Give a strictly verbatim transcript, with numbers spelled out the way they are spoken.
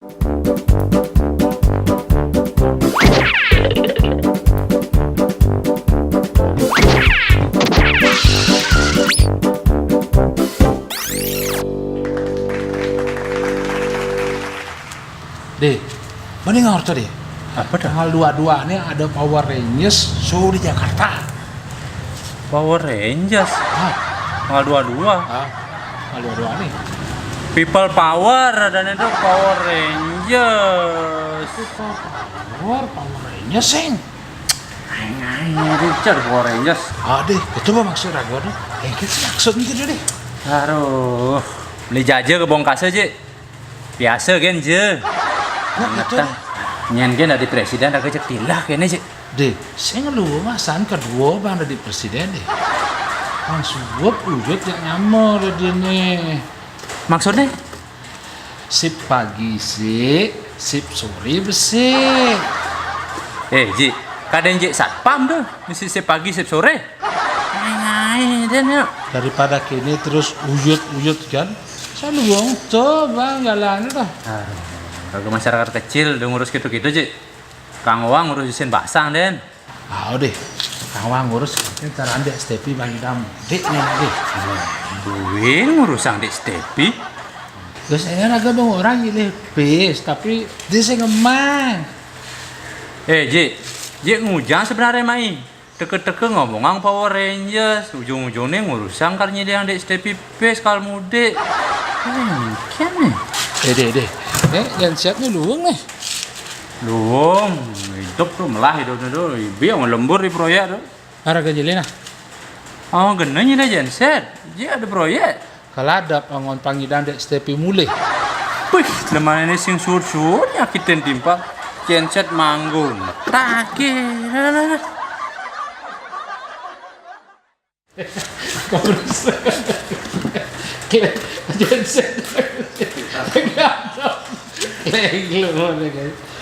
Deh, mending ngerti deh. Apa dah? Tanggal dua dua nih ada Power Rangers show di Jakarta. Power Rangers? Ah. Tanggal dua dua. Ah, tanggal dua dua nih. People Power, ada itu Power Rangers. People Power, Power Rangers, sing. Aing, aing, Richard, Power Rangers. Aduh, itu mah maksud aku tuh. Eh, itu maksudnya gitu deh. Aduh, beli jaja ke Bongkasa, Ji. Biasa kan, Je. Nah, gitu. Nyetan. Nyen kan dari presiden, ada cek tilah kayaknya, Je. Deh, saya ngeluh masan kedua bang dari presiden deh. Bang Suwep ujut yang nyamar dia nih. Maksudnya? Sip pagi sih, sip sore besi. Eh, Ji, kadang Ji satpam tuh, mesti sip pagi, sip sore. Ngai-ngai, Den, yuk. Daripada kini terus uyut-uyut kan. Saya luang tuh, Bang, jalan dah. Aduh, kalau masyarakat kecil udah ngurus gitu-gitu, Ji. Kang Wang ngurus isin basang, Den. Ah, deh. Kang Wang ngurus, ini cara Andek Stepi Bang Idam. Dek, nih, deh. Gue ngurus Andek Stepi? Terus saya raga bang orang ini pis, tapi dia saya ngemang. Eh, Ji. Ji ngujang sebenarnya, Mai. Teke-teke ngomong ang Power Rangers, ujung-ujungnya ngurusang karnya dia yang dek Stepi pes kal mudik. Eh, mungkin nih. Eh, deh, deh. Eh, genset nih luwung nih. Luwung, hidup tuh melah hidupnya tuh. Ibi yang lembur di proyek tuh. Harga jelena. Oh, genenya dah genset. Dia ada proyek. Kaladap angon pangidang dek Stepi mulih. Wih, lemah ini sing sur-sur nyakitin timpal. Genset manggung. Takir. Genset. Kleng lu, guys.